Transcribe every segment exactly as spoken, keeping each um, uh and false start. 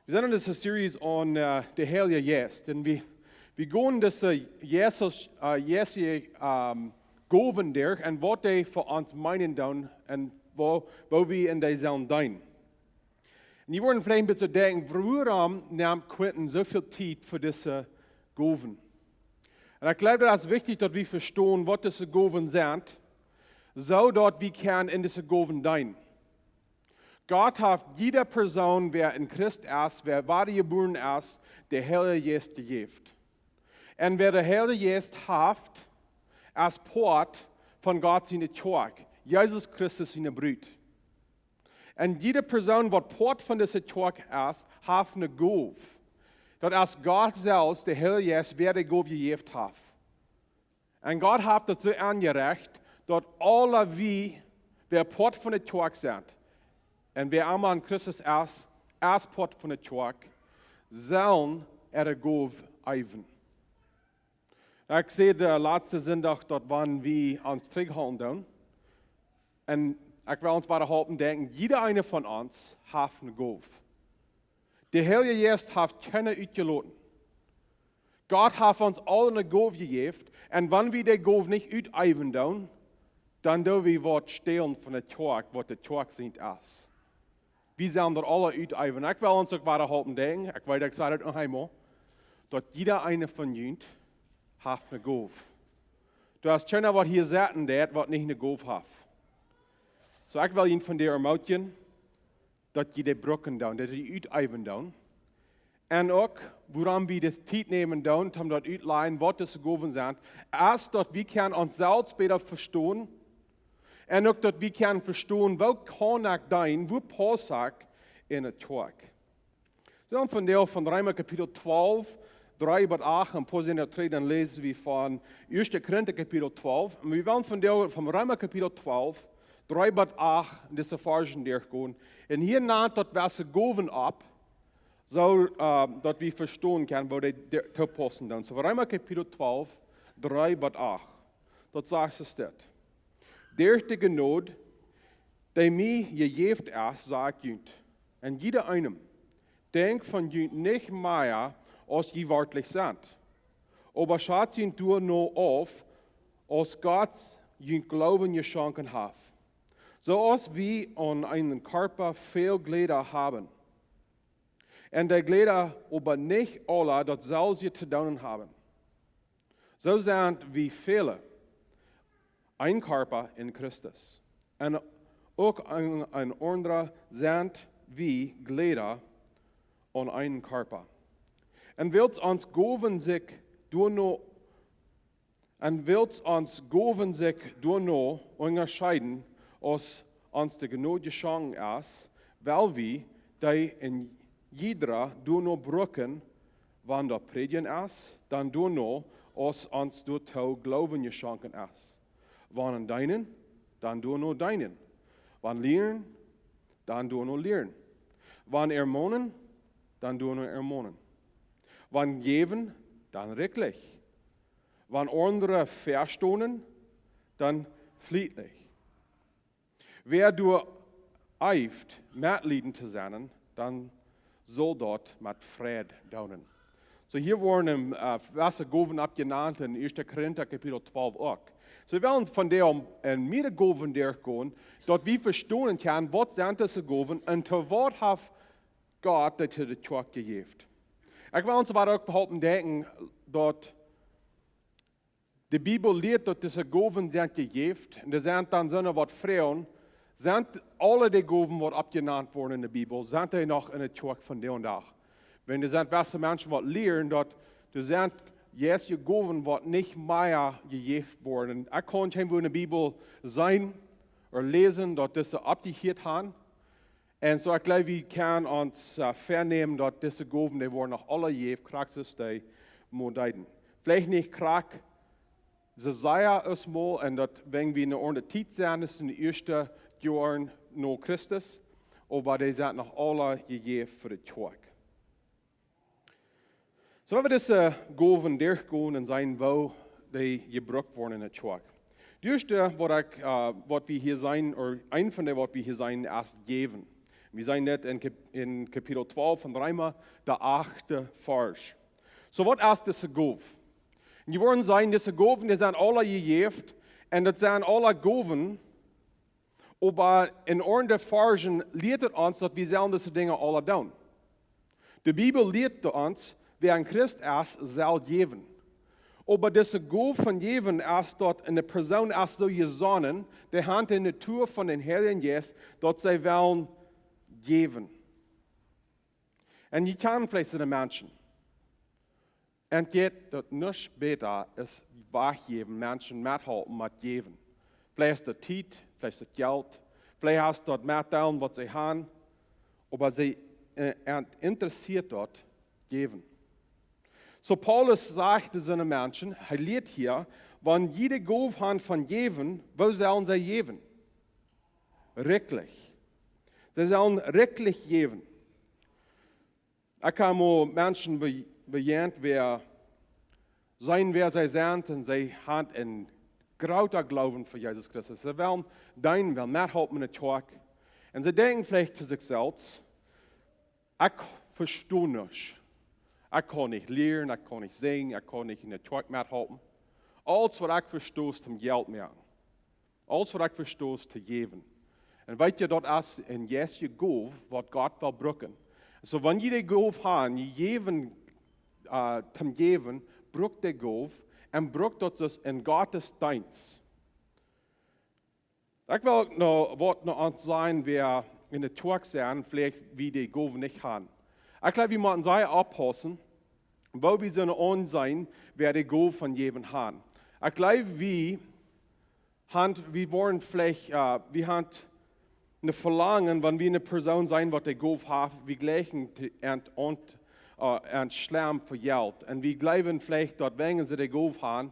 Wie sent en dise Series aun äh, de Heilje Jeist. Un wie, wie gonen dise Jesus, äh, Jesus ähm, Gowen derch un waut dee fa ons meenen doonen un woo, woo wie en dee sellen deenen. Un jie woaren veleicht een bät denkjen, wuarom nemt Quentin soo väl Tiet fa dise Gowen? Un ekj jleew, daut es wichtich, daut wie vestonen, waut dise Gowen sent, soo daut wie kjennen en dise Gowen deenen. Gott haft jieda Persoon, wäa en Christ es, wäa wadajebuaren es, de Heilje Jeist jejäft. Un wäa de Heilje Jeist haft, es Poat von Gott siene Kjoakj, Jesus Christus siene Brut. Un jieda Persoon, waut Poat von dise Kjoakj es, haft eene Gow. Daut es Gott selfst, de Heilje Jeist, wäa de Gow jejäft haft. Un Gott haft daut soo aunjerecht, daut aule wie, wäa Poat von de Kjoakj sent, un wäa emma en Christus es, es Poat von de Kjoakj, sellen äare Gow eewen. Ekj säd de latste Sindach, daut wan wie ons trigjhoolen doonen, un ekj well ons wada halpen denkjen, jieda eena von ons haft eene Gow. De Heilje Jeist haft kjeenen utjeloten. Gott haft ons aule eene Gow jejäft, un wan wie dee Gow nich uteewen doonen, dan doo wie waut stälen von de Kjoakj, waut de Kjoakj sient es. Wie sellen daut aule uteewen. Ekj well ons uk wada halpen denkjen, ekj weet, ekj saj daut noch eemol, daut jieda eena von junt haft eene Gow. Doa es kjeena, waut hia setten deit, waut nich eene Gow haft. Soo, ekj well junt von dee ermootjen, daut jie dee brucken doonen, daut jie uteewen doonen. Un uk, wuarom wie dise Tiet nämen doonen, om daut utlajen, waut dise Gowen sent, es daut wie kjennen ons selfst bäta vestonen. Un uk daut wie kjennen vestonen, woo kaun ekj deenen, woo pauss ekj en de Kjoakj. Wie wellen vondoag von Reema Kapitel twalf, dree bat acht, un poa Sinne trigj, dan läsen wie von Ieeschte Korinta Kapitel twalf. Un wie wellen vondoag von Reema Kapitel twalf, dree bat acht, dise Varzen derchgonen. Un hia nant daut wesse Gowen opp, soo äh, daut wie vestonen kjennen, woo dee de- toopaussen doonen. Soo, Reema Kapitel twalf, dree bat acht. Daut sajcht soo dit: Derch de Jnod, dee mie jejäft es, saj ekj junt, un jieda eenem, denkjt von junt nich mea, aus jie werkjlich sent. Oba schatzt junt doano auf, aus Gott junt Gloowen jeschonken haft. Soo aus wie aun eenen Kjarpa väl Jleeda haben, un dee Jleeda oba nich aula daut selwje to doonen haben, soo sent wie väle een Kjarpa en Christus, un uk een, een aundra sent wie Jleeda aun eenen Kjarpa. Un wiels ons Gowen sikj doano, un wiels ons Gowen sikj doano unjascheeden, aus ons de Jnod jeschonken es, well wie dee en jiedra doano brucken. Wan daut Prädjen es, dan doano, aus ons doatoo Gloowen jeschonken es. Wan deenen, dan doano deenen. Wan lieren, dan doano lieren. Wan ermonen, dan doano ermonen. Wan jäwen, dan rikjlich. Wan aundre vestonen, dan flietlich. Wäa doa eeft, Metlieden to sennen, dan saul daut met Freid doonen. Soo, hia woaren äh, wesse Gowen oppjenant en Ieeschte Korinta Kapitel twalf uk. Soo, wie wellen vondoag en miere Gowen derchgonen, daut wie vestonen kjennen, waut sent dise Gowen un to waut haft Gott dee to de Kjoakj jejäft. Ekj well ons wada uk halpen denkjen, daut de Bibel lieet, daut dise Gowen sent jejäft, un doa sent dan soone, waut froagen, sent aule de Gowen, waut oppjenant woaren en de Bibel, sent dee noch en de Kjoakj vondoag dän Dach? Wan doa sent wesse Menschen, waut lieren, daut doa sent jeistelje Gowen, waut nich mea jejäft woaren. Ekj kaun kjeenwua en de Bibel seenen ooda läsen, daut dise oppjehieet haben. Un soo, ekj jleew, wie kjennen ons äh, väanämen, daut dise Gowen, dee woaren noch aule jejäft, krakjt soo aus dee mol deeden. Veleicht nich krakjt soo sea aus mol, un daut, wan wie en eene aundre Tiet sent, es en de ieeschte Joaren no Christus, oba dee sent noch aule jejäft fa de Kjoakj. Soo, wan wie dise Gowen derchgonen un seenen, woo dee jebrukt woaren en de Kjoakj. Daut ieeschte, waut ekj, äh, waut wie hia seenen, ooda een von dee, waut wie hia seenen, es jäwen. Wie seenen dit en, Kap- en Kapitel twalf von Reema, de achte Varsch. Soo, waut es dise Gow? Un jie woaren seenen, dise Gowen, dee sent aula jejäft, un daut sent aula Gowen, oba en aundre Varschen lieet et ons, daut wie sellen dise Dinja aula doonen. De Bibel lieet ons, wäa een Christ es, saul jäwen. Oba dise Gow von jäwen es daut eene Persoon es soo jesonnen, dee haft de Natua von dän Heiljen Jeist, daut see wellen jäwen. Un jie kjanen veleicht soone Menschen. Un jie, daut nuscht bäta es wajchjäwen, Menschen methalpen met jäwen. Veleicht es daut Tiet, veleicht es daut Jelt, veleicht es daut metdeelen waut see haben, oba see, äh, an interessieet daut jäwen. Soo Paulus sajcht to soone Menschen, hee lieet hia, wan jie de Gow haben von jäwen, woo sellen see jäwen? Rikjlich. See sellen rikjlich jäwen. Ekj hab mol Menschen be- bejäajent, wäa seenen, wäa see sent, un see haben een grooten Gloowen fa Jesus Christus. See wellen deenen, wellen methalpen en de Kjoakj. Un see denkjen veleicht to sikj selfst: "Ekj vesto nuscht. Ekj kaun nich lieren, ekj kaun nich sinjen, ekj kaun nich en de Kjoakj methalpen. Aules waut ekj vesto es toom Jelt moaken. Aules waut ekj vesto es to jäwen." Un weet jie, daut es eene jeistliche Gow, waut Gott well brucken. Soo, wan jie de Gow haben, jie jäwen, äh, toom jäwen, brukt de Gow un brukt daut dus en Gott sienen Deenst. Ekj well noch waut no ons sajen, wäa en de Kjoakj sent, veleicht wie de Gow nich haben. Ekj jleew, wie motten sea oppaussen, woo wie sellen aunseenen, wäa de Gow von jäwen haben. Ekj jleew, wie haben, wie woaren veleicht, äh, wie haben een Velangen, wan wie eene Persoon seenen, waut de Gow haft, wie jlikjen to an, an, äh, an schlem fa Jelt. Un wie jleewen veleicht daut, wan see de Gow haben,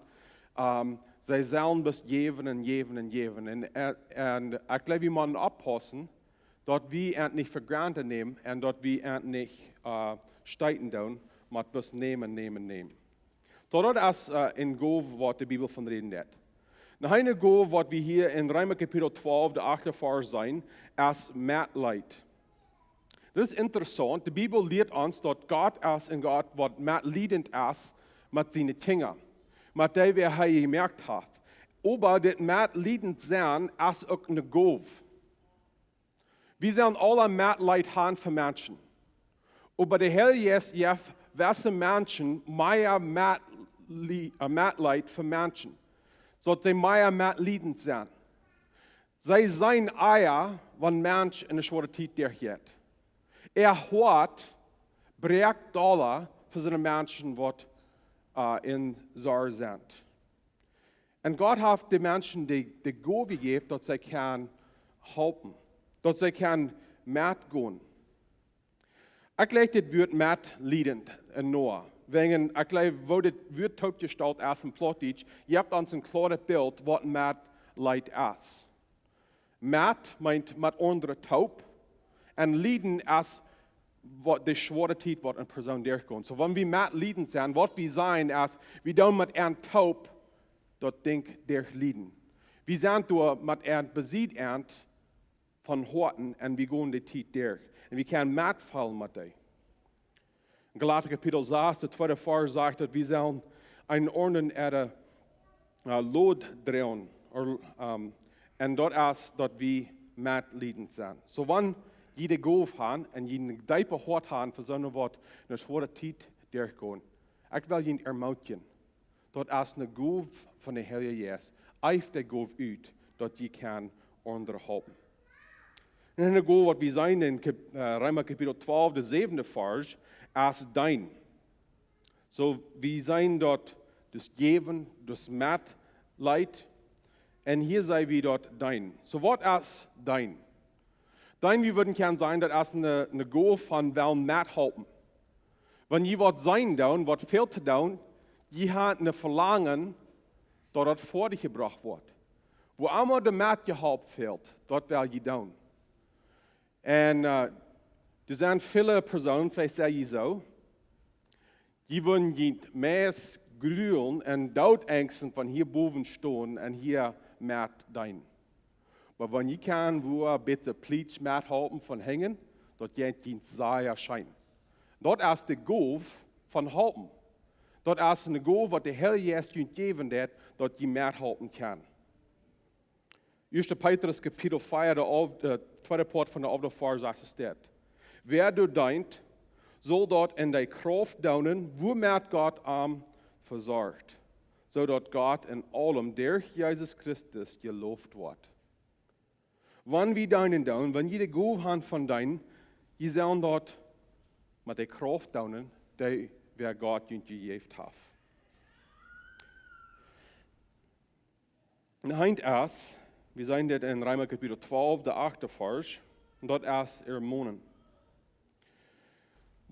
ähm, see sellen bloos jäwen un jäwen un jäwen. Un, äh, un ekj jleew, wie motten oppaussen, daut wie an nich fa granted nämen un daut wie an nich, äh, steeten doonen, mau bloos nämen, nämen, nämen. Soo, daut es, äh, eene Gow, waut de Bibel von räden deit. Noch eene Gow, waut wie hia en Reema Kapitel twalf, de achte Varsch seenen, es Metleet. Daut es interessaunt. De Bibel lieet ons, daut Gott es een Gott, waut metliedent es met siene Kjinja, met dee, wäa hee jemoakt haft. Oba dit metliedent sennen es uk eene Gow. Wie sellen aula Metleet haben fa Menschen. Oba de Heilje Jeist jeft jewesse Menschen mea Metlie- äh, Metleet fa Menschen, soo daut see mea metliedent sent. See seenen ea, wan een Mensch eene schwoare Tiet derchjeit. Äa Hoat brakjt dolla fa soone Menschen, waut, äh, en Sorj sent. Un Gott haft de Menschen de, de Gow jejäft, daut see kjennen halpen, daut see kjennen metgonen. Ekj laj dit Wuat metliedent no. Wäajen, ekj jleew, woo dit Wuat toopjestalt es en Plautdietsch, jeft ons een kloaret Bilt, waut Metleet es. Met meent met aundre toop. Un lieden es waut de schwoare Tiet, waut eene Persoon derchgonen. Soo, wan wie metliedent sent, waut wie sajen es, wie doonen met an toop daut Dinkj derchlieden. Wie sent doa met an, besied an von Hoaten un wie gonen de Tiet derch. Un wie kjennen metfeelen met dee. Galata Kapitel sas, de tweede Varsch sajcht, daut wie sellen eenen aundren äare, äh, Load droagen, or, ähm, un daut es, daut wie metliedent sent. Soo, wan jie de Gow haben un jie een deepet Hoat haben fa soone, waut eene schwoare Tiet derchgonen, ekj well junt ermutigen, daut es eene Gow von dän Heiljen Jeist. Jeeft de Gow ut, daut jie kjennen aundre halpen. Un eene Gow, waut wie seenen en Kap-, äh, Reema Kapitel twalf, de säwende Varsch, es deenen. Soo, wie seenen daut, daut Jäwen, daut Metleet. Un hia seenen wie daut deenen. Soo, waut es deenen? Deenen, wie wudden kjennen sajen, daut es eene, eene Gow von wellen methalpen. Wan jie waut seenen doonen, waut fält to doonen, jie haben een Velangen, daut daut foadich jebrocht woat. Wua emma doa met jeholpen fält, daut well jie doonen. Un, äh, doa sent väle Persoonen, veleicht sent jie soo, jie wudden junt meist grulen un dootengsten von hia bowen stonen un hia met deenen. Oba wan jie kjennen wua een bät plietsch methalpen von hinjen, Daut jeit junt sea scheen. Daut es de Gow von halpen. Daut es eene Gow, waut de Heilje Jeist junt jäwen deit, daut jie methalpen kjennen. Ieeschte Petrus Kapitel vea, de, de tweede Poat von de alfte Varsch sajcht et: Wäa doa deent, saul daut en de Krauft doonen, wuamet Gott am vesorcht, soo daut Gott en aulem derch Jesus Christus jelooft woat. Wan wie deenen doonen, wan jie de Gow han von deenen, jie sellen daut met de Krauft doonen, dee wäa Gott junt jejäft haft. Un eent es, wie seenen dit en Reema Kapitel twalf, de achte Varsch, un daut es ermonen.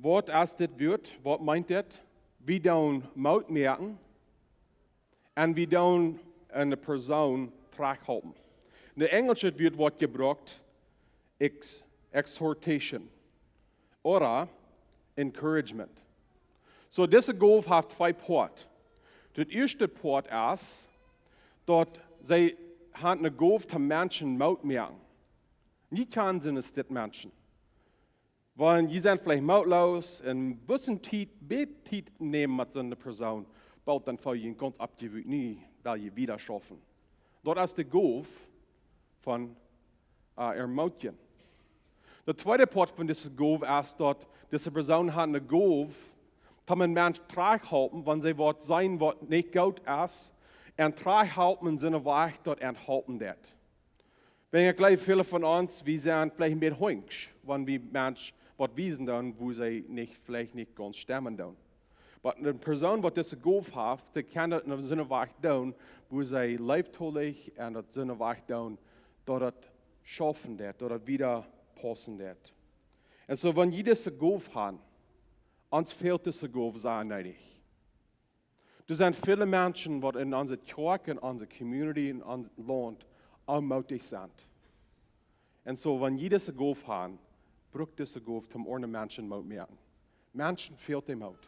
Waut es dit Wuat? Waut meent dit? Wie doonen Moot moaken un wie doonen eene Persoon trigjhalpen. En de enjelsche Wuat woat jebrukt ex, exhortation ooda encouragement. Soo, dise Gow haft twee Poat. Daut ieeschte Poat es, daut see han eene Gow toom Menschen Moot moaken. Nich kaun sennen es dit Menschen. Wan jie sent veleicht mootloos un bloos eene Tiet, bät Tiet nämen met soone Persoon, boolt dan fa junt gaunz oppjewieet, nä, well jie wieda schaufen. Daut es de Gow von, äh, ermootjen. De tweede Poat von dise Gow es, daut dise Persoon haft eene Gow, daut een Mensch trigjhalpen, wan see waut seenen, waut nich goot es, un trigjhalpen en soone Wajch, daut an halpen deit. Wan ekj jleew, väle von ons, wie sent veleicht een bät hunjsch, wan wie Menschen waut wiesen doonen, wua see nich, veleicht nich gaunz stemmen doonen. Oba eene Persoon, waut dise Gow haft, see kaun daut en soone Wajch doonen, wua see leeftolich un daut soone Wajch doonen, daut daut schaufen deit, daut daut wieda paussen deit. Un soo, wan jie dise Gow han, ons fält dise Gow sea needich. Doa sent väle Menschen, waut en onse Kjoakj, en onse community, en ons Launt, onmootich sent. Un soo, wan jie dise Gow han, brukt dise Gow toom aundre Menschen Moot moaken. Menschen fält de Moot.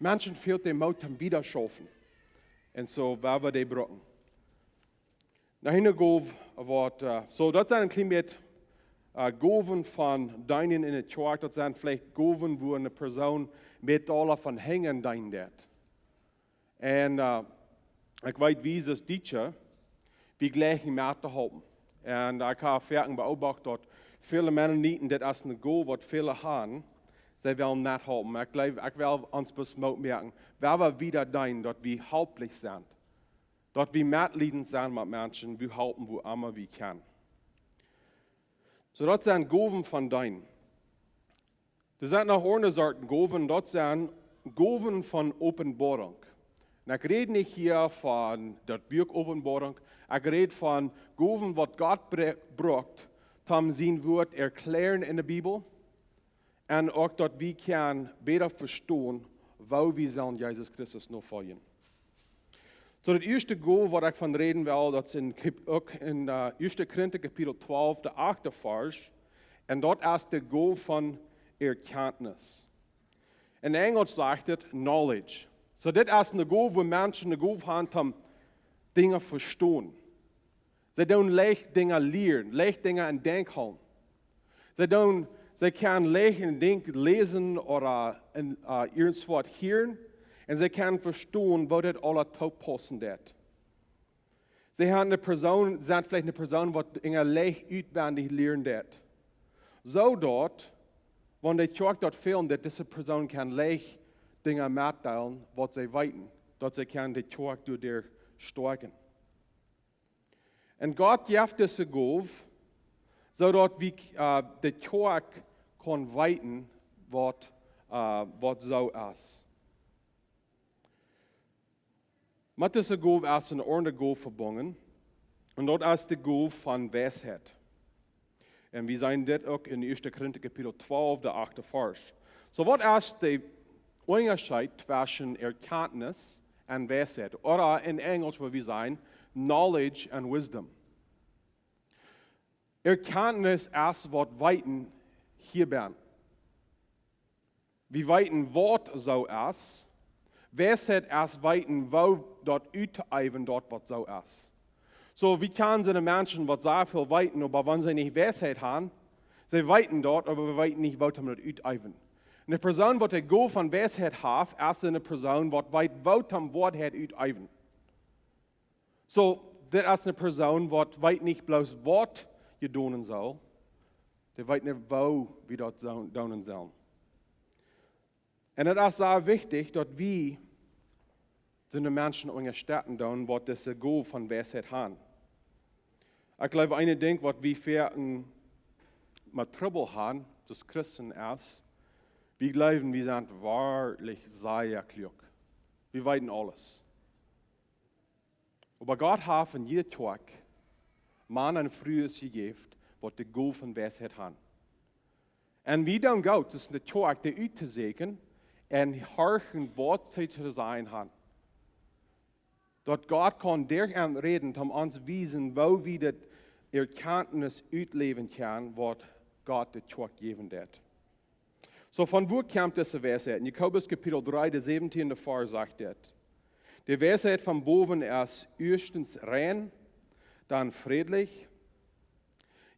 Menschen fält de Moot toom wieda schaufen. Un soo, woa wie dee brucken. Nu, eene Gow, waut, äh, soo, daut sent een kjlien bät, äh, Gowen von deenen en de Kjoakj. Daut sent veleicht Gowen, wua eene Persoon met aula von hangen deenen deit. Un, äh, ekj weet, wie aus Dietsche, wie jlikjen mettohalpen. Un ekj hab foaken beoobacht, daut väle Mennoniten, daut es eene Gow, waut väle han, see wellen methalpen. Ekj jleew, ekj well ons bloos Moot moaken, woa wie wieda deenen, daut wie halplich sent. Daut wie metliedent sent met Menschen, wie halpen, wua emma wie kjennen. Soo, daut sent Gowen von deenen. Doa sent noch aundre Sorten Gowen, daut sent Gowen von Openboarunk. Un ekj räd nich hia von daut Buak Openboarunk, ekj räd von Gowen, waut Gott bre-, brukt, toom sien Wuat erkjlären en de Bibel. Un uk daut wie kjennen bäta vestonen, woo wie sellen Jesus Christus nofoljen. Soo, daut ieeschte Gow, waut ekj von räden well, daut es en Kap-, uk en, äh, ieeschte Korinta Kapitel twalf, de achte Varsch. Un daut es de Gow von Erkjantnis. En Enjelsch sajcht et knowledge. Soo, dit es eene Gow, wua Menschen eene Gow han, om Dinja vestonen. See doonen leicht Dinja lieren, leicht Dinja en Denkj hoolen. See doonen, see kjennen leicht een Dinkj läsen ooda en, äh, irjentwaut hieren. Un see kjennen vestonen, woo daut aula toopaussen deit. See han eene Persoon, sent veleicht eene Persoon, waut Dinja leicht utwendich lieren deit. Soo daut, wan de Kjoakj daut fält, daut dise Persoon kaun leicht Dinja metdeelen, waut see weeten, daut see kaun de Kjoakj doaderch stoakjen. Un Gott jeft dise Gow, soo daut wie, äh, de Kjoakj kaun weeten, waut, äh, waut soo es. Met dise Gow es eene aundre Gow vebungen, un daut es de Gow von Weisheit. Un wie seenen dit uk en ieeschte Korinta Kapitel twalf, de achte Varsch. Soo, waut es de Unjascheet tweschen Erkjantnis un Weisheit? Ooda en Enjelsch, woo wie sajen, knowledge and wisdom. Erkjantnis es waut weeten hia bennen. Wie weeten, waut soo es. Weisheit es weeten, woo daut uttoäwen, daut waut soo es. Soo, wie kjanen soone Menschen, waut sea väl weeten, oba wan see nich Weisheit han, See weeten daut, oba see weeten nich, woo toom daut uteewen. Eene Persoon, waut de Gow von Weisheit haft, es eene Persoon, waut weet, woo toom Woarheit uteewen. Soo, dit es eene Persoon, waut weet nich bloos, waut jedonen saul, dee weet nich, woo wie daut soo-, doonen sellen. Un daut es sea wichtich, daut wie soone Menschen unjastetten doonen, waut dise Gow von Weisheit haben. Ekj jleew, een Dinkj, waut wie foaken met Trubbel haben, aus Christen es, wie jleewen, wie sent werkjlich sea kluak. Wie weeten aules. Oba Gott haft en jiede Kjoakj Mana un Frues jejäft, waut de Gow von Weisheit haben. Un wie doonen goot, daut es de Kjoakj, dee uttosäkjen un horchen, waut see to sajen haben. Daut Gott kaun derch an räden, om ons wiesen, woo wie daut Erkjantnis utläwen kjennen, waut Gott de Kjoakj jäwen deit. Soo, von wua kjemt dise Weisheit? En Jakobus Kapitel dree, de säwentieende Varsch sajcht dit: De Weisheit von bowen es ieeschtens rein, dan frädlich,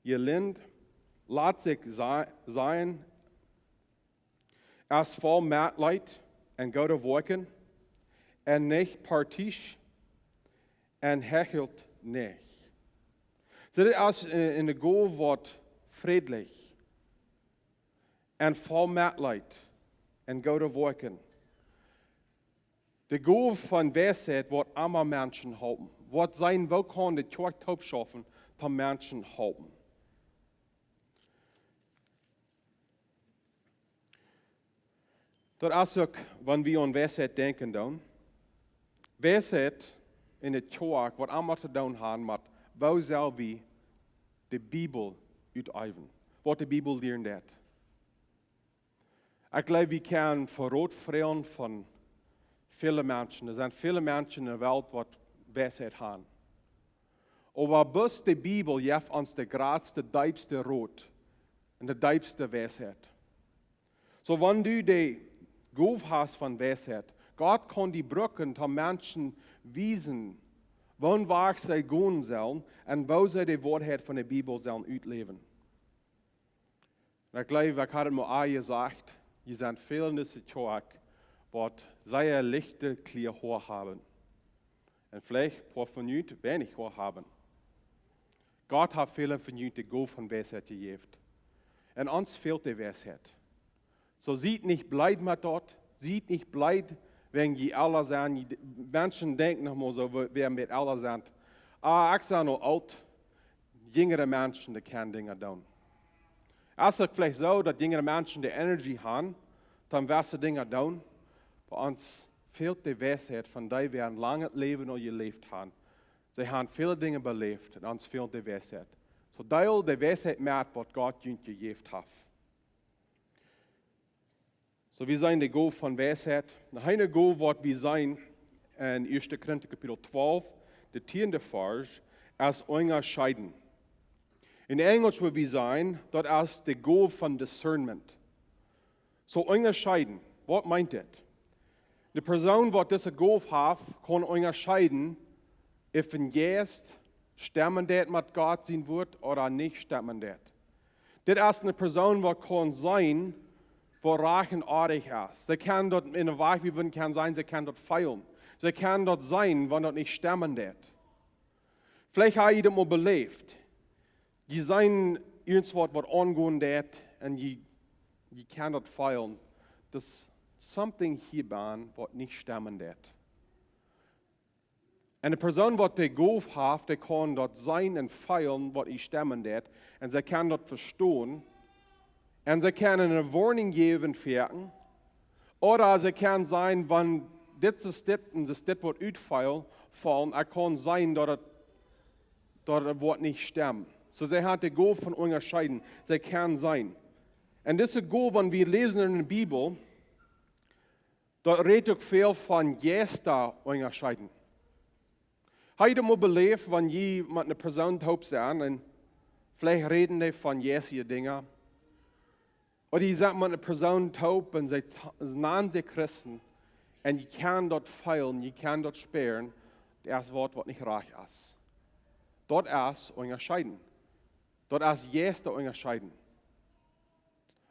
jelind, lat sikj sa-, sajen, es voll Metleet un goode Woakjen, un nich partisch, un hechelt nich. Soo, dit es, äh, eene Gow, waut frädlich un voll Metleet un goode Woakjen. De Gow von Weisheit woat emma Menschen halpen. Woat seenen, woo kaun de Kjoakj toop schaufen, om Menschen halpen. Daut es uk, wan wie aun Weisheit denkjen doonen. Weisheit en de Kjoakj woat emma to doonen haben met, woo sell wie de Bibel uteewen, waut de Bibel lieren deit. Ekj jleew, wie kjennen Verrot froagen von väle Menschen. Doa sent väle Menschen en de Welt, waut Weisheit haben. Oba bloos de Bibel jeft ons de jratste, deepste Rot un de deepste Weisheit. Soo, wan du de Gow hast von Weisheit, Gott kaun die brucken, om Menschen wiesen, woo see gonen sellen un woo see de Woarheit von de Bibel sellen utläwen. Un ekj jleew, ekj haud et mol aul jesajcht, doa sent väl en dise Kjoakj, waut sea lichte Kjleeda haben. Un veleicht poa von junt weinich Hoa haben. Gott haft väle von junt de Gow von Weisheit jejäft. Un ons fält de Weisheit. Soo, siet nich blied met daut. Siet nich blied, wan jie oolt sent. Jie, Menschen denkjen noch mol soo, wäa, wäa met oolt sent: "Ah, ekj sie nu oolt." Jinjre Menschen, dee kjennen Dinja doonen. Es et veleicht soo, daut jinjre Menschen de Energie haben, om jewesse Dinja doonen? Bie ons fält de Weisheit von dee, waut een langet Läwen aul jeläft haben. See haben väle Dinja beläft un ons fält de Weisheit. Soo, deel de Weisheit met, waut Gott junt jejäft haft. Soo, wie seenen de Gow von Weisheit. Noch eene Gow, waut wie seenen en Ieeschte Korinta Kapitel twalf, de tieende Varsch, es unjascheiden. En Enjlisch wudd wie sajen, daut es de Gow von discernment. Soo, unjascheiden, waut meent dit? De Persoon, waut dise Gow haft, kaun unjascheiden, auf een Jeist stemmen deit met Gott sien Wuat ooda nich stemmen deit. Dit es eene Persoon, waut kaun seenen, waut rajcht un oajch es. See kaun daut en eene Wajch, wie wudden kjennen sajen, see kaun daut feelen. See kaun daut seenen, wan daut nich stemmen deit. Veleicht hab jie daut mol beläft. Jie seenen irjentwaut, waut aungonen deit, un jie, jie kjennen daut feelen. Doa es something hia bennen, waut nich stemmen deit. Un de Persoon, waut de Gow haft, dee kaun daut seenen un feelen, waut nich stemmen deit. Un see kaun daut vestonen. Un see kaun eene Woarnunk jäwen, foaken. Ooda see kaun seenen, wan dit es dit un dit es dit, waut utfelt, faulen, ekj kaun seenen, daut et, daut et woat nich stemmen. Soo, see haft de Gow von unjascheiden. See kaun seenen. Un dise Gow, wan wie läsen en de Bibel, daut rät uk väl von Jeista unjascheiden. Hab jie daut mol beläft, wan jie met eene Persoon toop sent un veleicht räden dee von jeistelje Dinja? Ooda jie sent met eene Persoon toop un see ta-, nanen sikj Christen un jie kjennen daut feelen, jie kjennen daut spieren, doa es waut, waut nich rajcht es. Daut es unjascheiden. Daut es Jeista unjascheiden.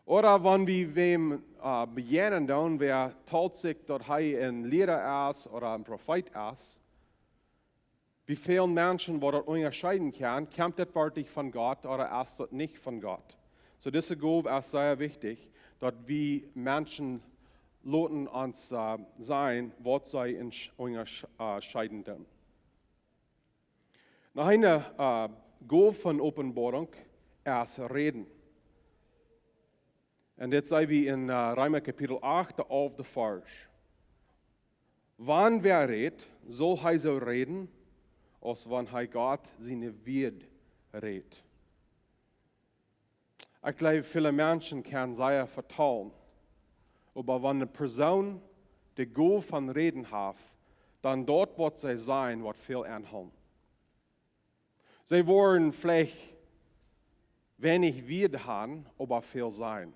Ooda wan wie wäm uh, bejäajnen doonen, wäa talt sikj daut hee een Liera es ooda een Profeet es, wie väl Menschen waut daut unjascheeden kjennen, kjemt dit werkjlich von Gott ooda es daut nich von Gott. Soo dise Gow es sea wichtich, daut wie Menschen loten ons uh, sajen waut see unjascheeden doonen. Noch eene uh, Gow von Openboarunk es räden. Un dit see wie en uh, Reema Kapitel acht, de alfte Varsch. Wan wäa rät, saul hee soo räden aus wan hee Gott siene Wieed rät. Ekj jleew väle Menschen kjennen sea vetalen, oba wan ne Persoon de Gow von räden haft, dan daut waut see sajen woat väl enhoolen. See woaren veleicht weinich Wieed han, oba väl sajen.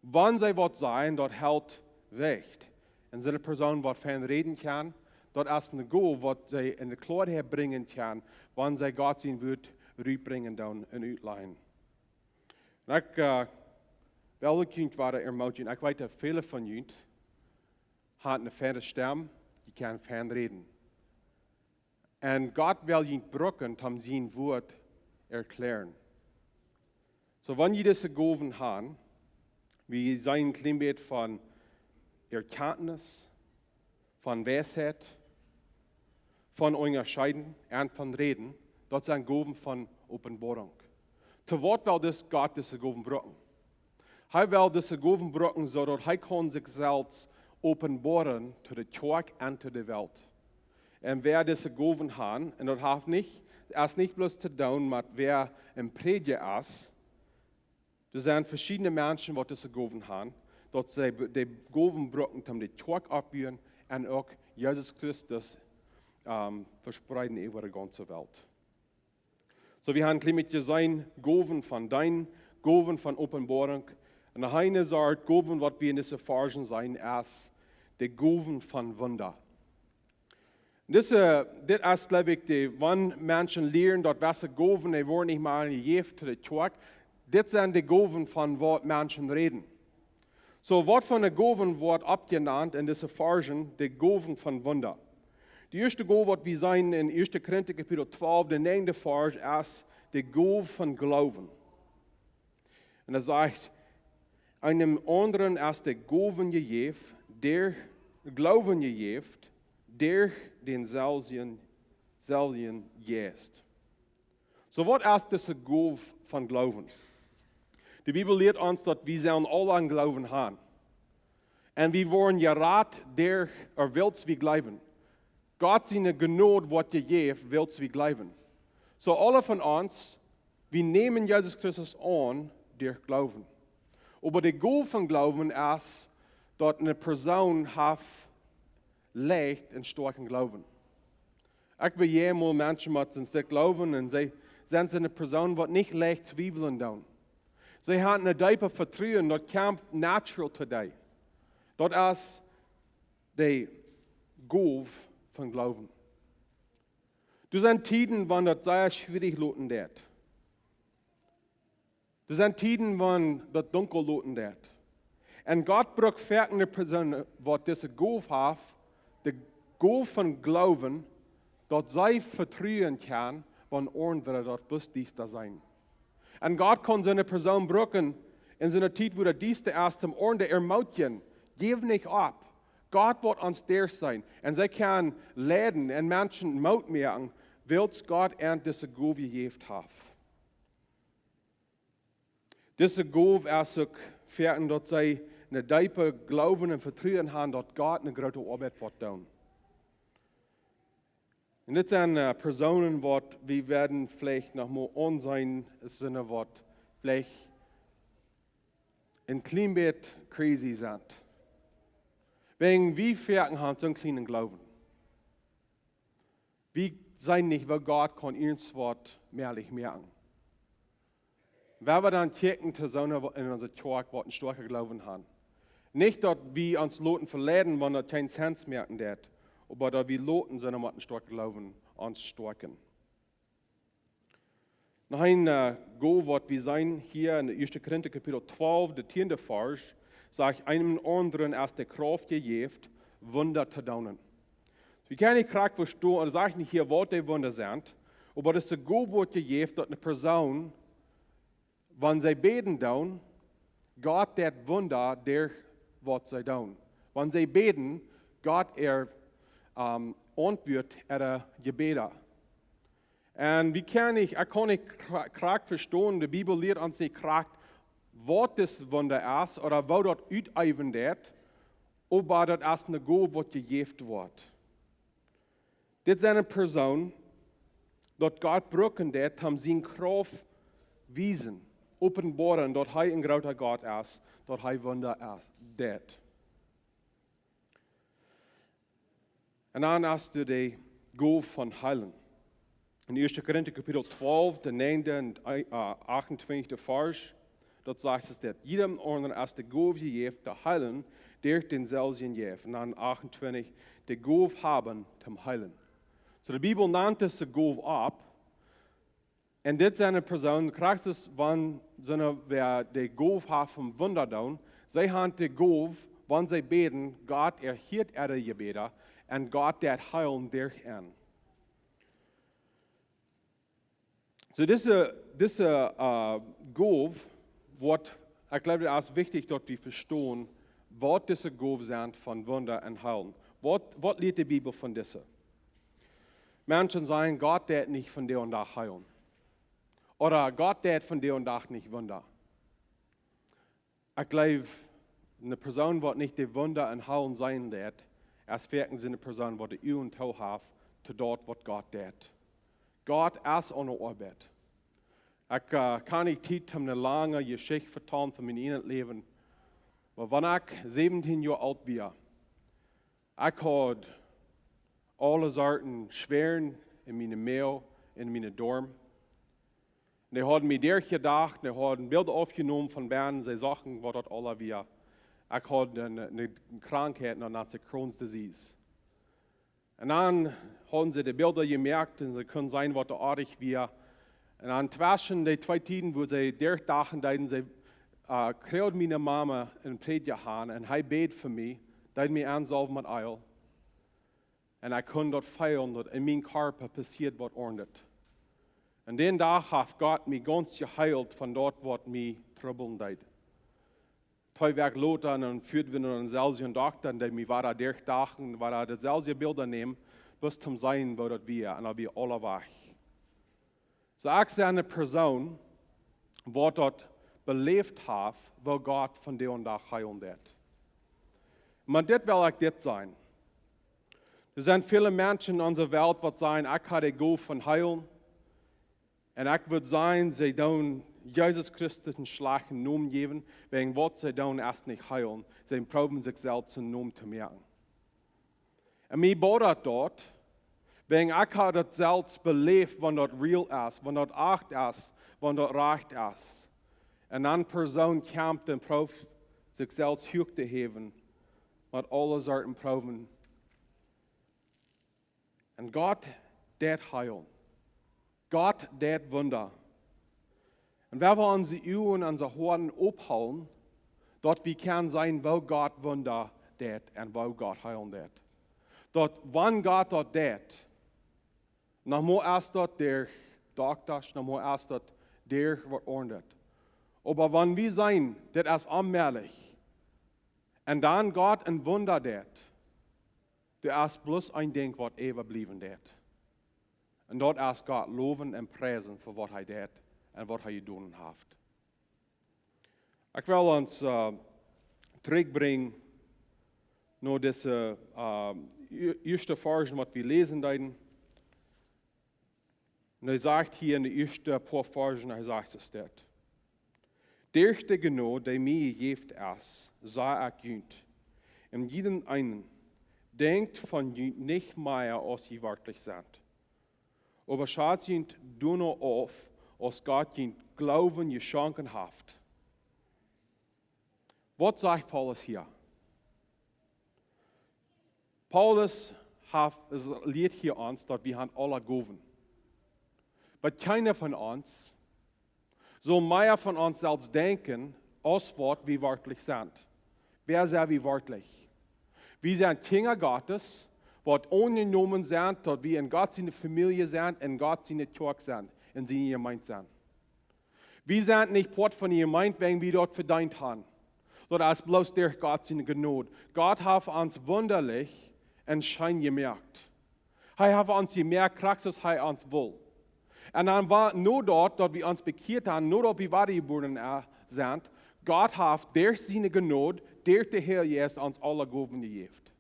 Wan see waut sajen, daut helt Jewicht. Un soone Persoon waut fein räden kjennen, daut es ne Gow waut see en de Kloaheit brinjen kjennen, wan see Gott sien Wort rutbrinjen doonen un utlajen. Un ekj uh, well uk junt wada ermootjen, ekj weet daut väle von junt haben ne feine Stemm, dee kjennen fein räden. Un Gott well junt brucken om sien Wort erkjlären. Soo wan jie dise Gowen han, wie seenen een kjlien bät von Erkjantnis, von Weisheit, von unjascheeden un von räden, daut sent Gowen von Openboarunk. To waut well dis Gott dise Gowen brucken? Hee well dise Gowen brucken soo daut hee kaun sikj selfst openboaren to de Kjoakj un to de Welt. Un wäa dise Gowen han, un daut haft nich, es nich bloos to doonen met wäa een Prädja es, doa sent veschiedne Menschen waut dise Gowen han, daut see be- de Gowen brucken om de Kjoakj oppbuen un uk Jesus Christus um, vespreeden äwa de gaunze Welt. Soo wie han een kjlien bät jeseenen Gowen von deenen, Gowen von Openboarunk. Un eene Sort Gowen waut wie en dise Varschen seenen es de Gowen von Wunda. Dise, dit es jleew ekj de, wan Menschen lieren daut wesse Gowen, dee woaren nich mea jejäft to de Kjoakj. Dit sent de Gowen von waut Menschen räden. Soo waut fa ne Gowen woat oppjenant en dise Varschen de Gowen von Wunda? De ieeschte Gow waut wie seenen en ieeschte Korinta Kapitel twalf, de näajende Varsch, es de Gow von Gloowen. Un hee sajcht: Eenem aundren es de Gowen jejäft, derch Gloowen jejäft, derch dänselwjen, selwjen Jeist. Soo waut es dise Gow von Gloowen? De Bibel lieet ons daut wie sellen aula een Gloowen han. Un wie woaren jerat derch, ooda wiels wie jleewen. Gott siene Jnod woat jejäft wiels wie jleewen. Soo aule von ons, wie nämen Jesus Christus aun derch Gloowen. Oba de Gow von Gloowen es daut ne Persoon haft leicht een stoakjen Gloowen. Ekj bejäajen mol Menschen met soon Stekj Gloowen un see sent soone Persoon waut nich leicht twiewlen doonen. See han een deepet Vetruen, daut kjemt natural to dee. Daut es de Gow von Gloowen. Doa sent Tieden wan daut sea schwierich loten deit. Doa sent Tieden wan daut dunkel loten deit. Un Gott brukt foaken ne Persoon waut dise Gow haft, de Gow von Gloowen, daut see vetruen kjennen wan aundre daut bloos diesta seenen. Un Gott kaun soone Persoon brucken en soone Tiet wua daut diesta es, om aundre to ermootjen: Jeff nich opp. Gott woat ons derch seenen. Un see kjennen leiden un Menschen Moot moaken, wiels Gott an dise Gow jejäft haft. Dise Gow es uk foaken daut see een deepen Gloowen un Vetruen han daut Gott ne groote Oabeit woat doonen. Un dit sent uh, Persoonen waut wie woaren veleicht noch mol aunseenen, sent waut veleicht een kjlien bät crazy sent. Wäajen wie foaken han soon kjlienen Gloowen. Wie seenen nich woo Gott kaun ons waut mäajlich moaken. Wan wie dan kjikjen to soone waut en onse Kjoakj waut een stoakjen Gloowen han. Nich daut wie ons loten veleiden wan daut kjeen sense moaken deit, oba daut wie loten soone waut een stoakjen Gloowen ons stoakjen. Noch een, äh, Gow, waut wie seenen hia en de ieeschte Korinta Kapitel twalf, de tieende Varsch, sajcht: "Eenem aundren es de Krauft jejäft, Wunda to doonen." Wie kjennen nich krakjt vestonen, daut sajcht nich hia, waut de Wunda sent, oba daut es de Gow, waut jejäft, daut eene Persoon, wan see bäden doonen, Gott deit Wunda derch waut see doonen. Wan see bäden, Gott, hee, ähm, auntwuat äare Jebäda. Un wie kjennen nich, ekj kaun nich kra-, krakjt vestonen, de Bibel lieet ons nich krakjt, waut daut Wunda es ooda woo daut uteewen deit, oba daut es eene Gow, waut jejäft woat. Dit sent eene Persoon, daut Gott brucken deit, om siene Krauft wiesen, openboaren, daut hee een groota Gott es, daut hee Wunda es, deit. Un dan hast du de Gow von heelen. En ieeschte Korinta Kapitel twalf, de näajende un, äh, achtuntwintichste Varsch, daut sajcht es dit: "Jiedem aundren es de Gow jejäft to heelen, derch dänselwjen Jeist." Un dan achtuntwintich: "De Gow haben toom heelen." Soo, de Bibel nant dise Gow opp. Un dit sent Persoonen, Christus, wan soone, wäa de Gow haft von Wunda doonen, see haben de Gow, wan see bäden, Gott erhieet äare Jebäda un Gott deit heelen derch an. Soo, dise, dise, äh, Gow woat, ekj jleew, daut es wichtich, daut wie vestonen, waut dise Gow sent von Wunda un heelen. Waut, waut lieet de Bibel von dise? Menschen sajen, Gott deit nich vondoag heelen. Ooda Gott deit vondoag nich Wunda. Ekj jleew, eene Persoon, waut nich de Wunda un heelen seenen deit, es werkjlich eene Persoon, waut de Uagen too haft to daut, waut Gott deit. Gott es aun de Oabeit. Ekj, äh, kaun nich Tiet om eene lange Jeschicht vetalen von mien ieejnet Läwen. Oba wan ekj säwentieen Joa oolt wia, ekj haud aule Sorten Schwieren en miene Moag, en miene Doarm. Un dee hauden mie derchjedocht, dee hauden Bilda oppjenomen von bennen, see sagen, waut daut aula wia. Ekj haud eene, eene Krankheit, daut nant sikj Crohn's disease. Un dan hauden see de Bilda jemoakt un see kunnen seenen, waut doa oajch wia. Un dan tweschen de twee Tieden, wua see derchdochten deeden, see, äh, kjrieech miene Mama een Prädja aun un hee bäd fa mie, deed mie aunsalwen met Eelj. Un ekj kunn daut feelen, daut en mienen Kjarpa passieed waut Oajet. Un dän Dach haft Gott mie gaunz jeheelt von daut, waut mie trubblen deed. Twee Wäakj lota, dan fuaden wie no dänselwjen Dokta, un dee mie wada derchdochten, wada dieselwje Bilda nämen, bat toom seenen, woo daut wia, un daut wia aula wajch. Soo, ekj sie eene Persoon, waut daut beläft haft, woo Gott vondoag heelen deit. Oba dit well ekj dit sajen. Doa sent väle Menschen en onse Welt, waut sajen, ekj hab de Gow von heelen. Un ekj wudd sajen, see doonen Jesus Christus eenen schlajchten Nomen jäwen, wäajen waut see doonen es nich heelen. See proowen sikj selfst eenen Nomen to moaken. Un mie bodat daut, wäajen ekj hab daut selfst beläft, wan daut real es, wan daut ajcht es, wan daut rajcht es. Un eene Persoon kjemt un prooft sikj selfst huach to häwen, met aule Sorten Proowen. Un Gott deit heelen. Gott deit Wunda. Un wan wie onse Uagen, onse Hoaten ophoolen, daut wie kjennen seenen, woo Gott Wunda deit un woo Gott heelen deit. Daut, wan Gott daut deit, noch mau es daut derch Doktasch, noch mau es daut derch waut Oajet. Oba wan wie seenen, dit es onmäajlich, un dan Gott een Wunda deit, doa es bloos een Dinkj, waut äwabliewen deit. Un daut es Gott lowen un priesen fa waut hee deit un waut hee jedonen haft. Ekj well ons, äh, trigjbrinjen no dise, äh, ieeschte Varsch, waut wie läsen deeden. Un hee sajcht hia en de ieeschte poa Varsch, hee sajcht, es dit: "Derch de Jnod, dee mie jejäft es, saj ekj junt, un jieda eena, denkjt von junt nich mea aus jie werkjlich sent. Oba schatzt junt doano auf, aus Gott junt Gloowen jeschonken haft." Waut sajcht Paulus hia? Paulus haft, es, lieet hia ons, daut wie haben aule Gowen. Oba kjeena von ons Soo mea von ons selfst denkjen, aus waut wie werkjlich sent. Wäa sent wie werkjlich? Wie sent Kjinja Gottes, waut aunjenomen sent, daut wie en Gott siene Famielje sent, en Gott siene Kjoakj sent, en siene Jemeent sent. Wie sent nich Poat von de Jemeent, wäajen wie daut vedeent han. Daut es bloos derch Gott siene Jnod. Gott haft ons wundalich un scheen jemoakt. Hee haft ons jemoakt, krakjt aus hee ons wull. Un dan, wa-, no daut, daut wie ons bekjieet han, no daut wie wadajebuaren, äh, sent, Gott haft derch siene Jnod, derch de Heilje Jeist ons aule Gowen jejäft.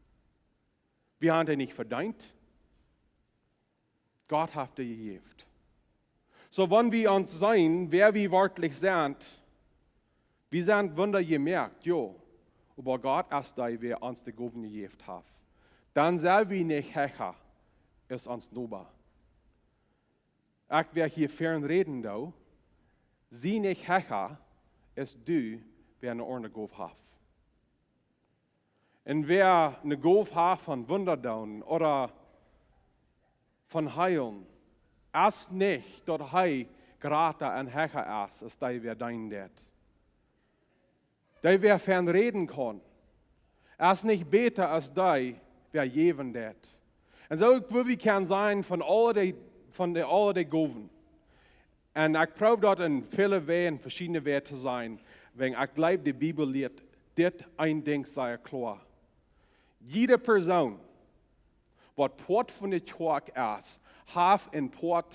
Wie han dee nich vedeent. Gott haft dee jejäft. Soo, wan wie ons seenen, wäa wie werkjlich sent, wie sent wunda jemoakt, jo. Oba Gott es dee, wäa ons de Gowen jejäft haft. Dan sent wie nich hecha aus ons Noba. Ekj, wäa hia väaren räden doo, sie nich hecha aus du, wäa ne aundre Gow haft. Un wäa ne Gow haft von Wunda doonen ooda von heelen, es nich daut hee jrata un hecha es, aus dee wäa deenen deit. Dee wäa väaren räden kaun, es nich bäta aus dee wäa jäwen deit. Un soo, ekj well, wie kjennen sennen von aule dee, von de, aule dee Gowen. Un ekj proow daut en väle Wäaj, en veschiedne Wäaj to sennen, wäajen ekj jleew, de Bibel lieet dit een Dinkj sea kloa. Jiede Persoon, waut Poat von de Kjoakj es, haft een Poat,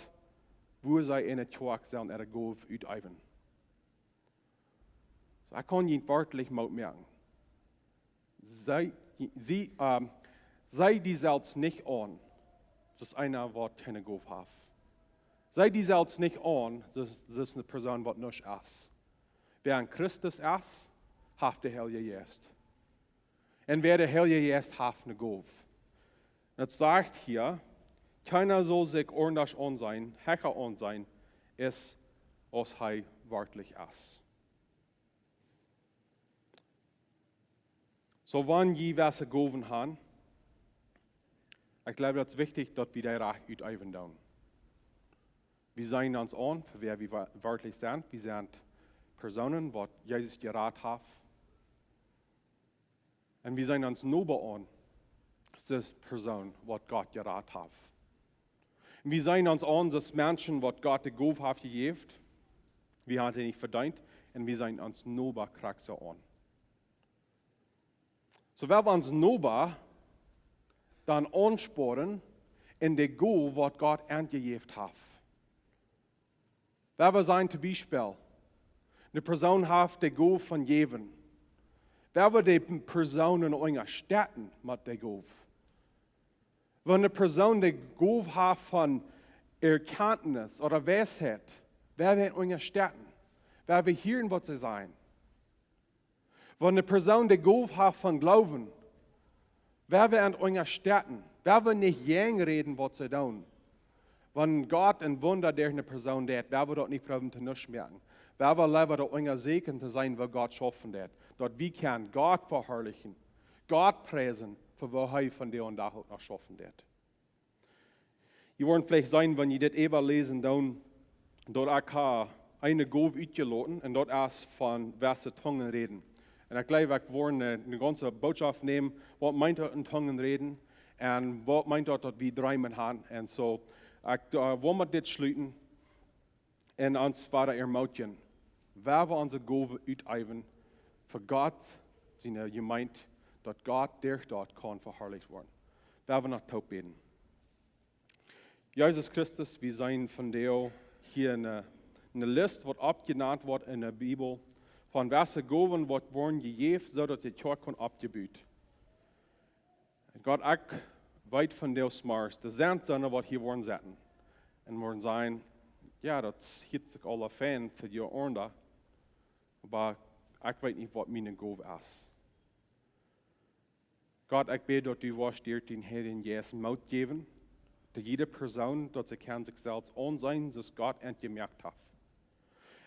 woo see en de Kjoakj sellen äare Gow uteewen. Soo, ekj kaun junt werkjlich Moot moaken. See, see, ähm, see die selfst nich aun, soo aus eena, waut kjeene Gow haft. See die selfst nich aun, soo aus, soo aus ne Persoon, waut nuscht es. Wäa en Christus es, haft de Heilje Jeist. Un wäa de Heilje Jeist haft, ne Gow. Daut sajcht hia, kjeena saul sikj aundasch aunseenen, hecha aunseenen, aus, aus hee werkjlich es. Soo, wan jie jewesse Gowen han, ekj jleew, daut es wichtich, daut wie dee rajcht uteewen doonen. Wie seenen ons aun fa wäa wie wa-, werkjlich sent. Wie sent Persoonen, waut Jesus jerat haft. Un wie seenen ons Noba aun, aus dee Persoon, waut Gott jerat haft. Un wie seenen ons aun, aus Menschen, waut Gott de Gow haft jejäft, wie han dee nich vedeent, un wie seenen ons Noba krakjt soo aun. Soo, wan wie ons Noba dan aunsporen en de Gow, waut Gott an jejäft haft. Wan wie seenen toom Biespel, ne Persoon haft de Gow von jäwen. Wan wie de Persoon unjastetten met de Gow. Wan ne Persoon de Gow haft von Erkjantnis ooda Weisheit, wan wie an unjastetten. Wan wie hieren, waut see sajen. Wan ne Persoon de Gow haft von Gloowen, wan wie an unjastetten, wan wie nich jäajen räden, waut see doonen. Wan Gott een Wunda derch ne Persoon deit, wan wie daut nich proowen to nuscht moaken. Wan wie leewa daut unjasäkjen to seenen, woo Gott schaufen deit. Daut wie kjennen Gott veharlichen, Gott priesen, fa woo hee vondoag dän Dach uk noch schaufen deit. Jie woaren veleicht seenen, wan jie dit äwa läsen doonen, daut ekj ha eene Gow utjeloten un daut es von wesse Tungen räden. Un ekj jleew, ekj woa ne, ne gaunze Bootschoft nämen, waut meent daut en Tungen räden un waut meent daut, daut wie dreemen han. Un soo, ekj, äh, woa met dit schluten. Un ons wada ermootjen, wan wie onse Gowen uteewen fa Gott siene Jemeent, daut Gott derch daut kaun veharlicht woaren. Wan wie noch toop bäden. Jesus Christus, wie seenen vondoag hia ne, ne List, waut oppjenant woat en de Bibel, von wesse Gowen, waut woaren jejäft, soo daut de Kjoakj kaun oppjebut. Gott, ekj weet vondoag zemorjes, doa sent soone, waut hia woaren sitten un woaren sajen: "Jo, daut hieet sikj aula fein fa dee aundre, oba ekj weet nich, waut miene Gow es." Gott, ekj bäd, daut du woascht derch dän Heiljen Jeist Moot jäwen, daut jiede Persoon, daut see kaun sikj selfst aunseenen, soo aus Gott an jemoakt haft.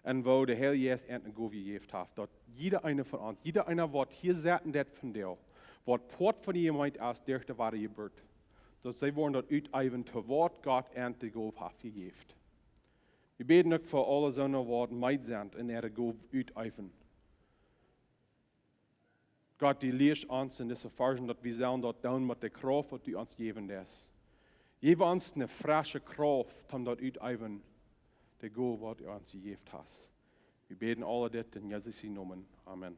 Un woo de Heilje Jeist an ne Gow jejäft haft, daut jieda eena von ons, jieda eena, waut hia sitten deit vondoag, waut Poat von de Jemeent es derch de Wadajeburt, daut see woaren daut uteewen, to waut Gott an de Gow haft jejäft. Wie bäden uk fa aule soone waut meed sent en äare Gow uteewen. Gott, du lieescht ons en dise Varschen, daut wie sellen daut doonen met de Krauft waut du ons jäwen deist. Jäw ons ne fresche Krauft toom daut uteewen, de Gow waut du ons jejäft hast. Wie bäden aule dit en Jesus sien Nomen. Amen.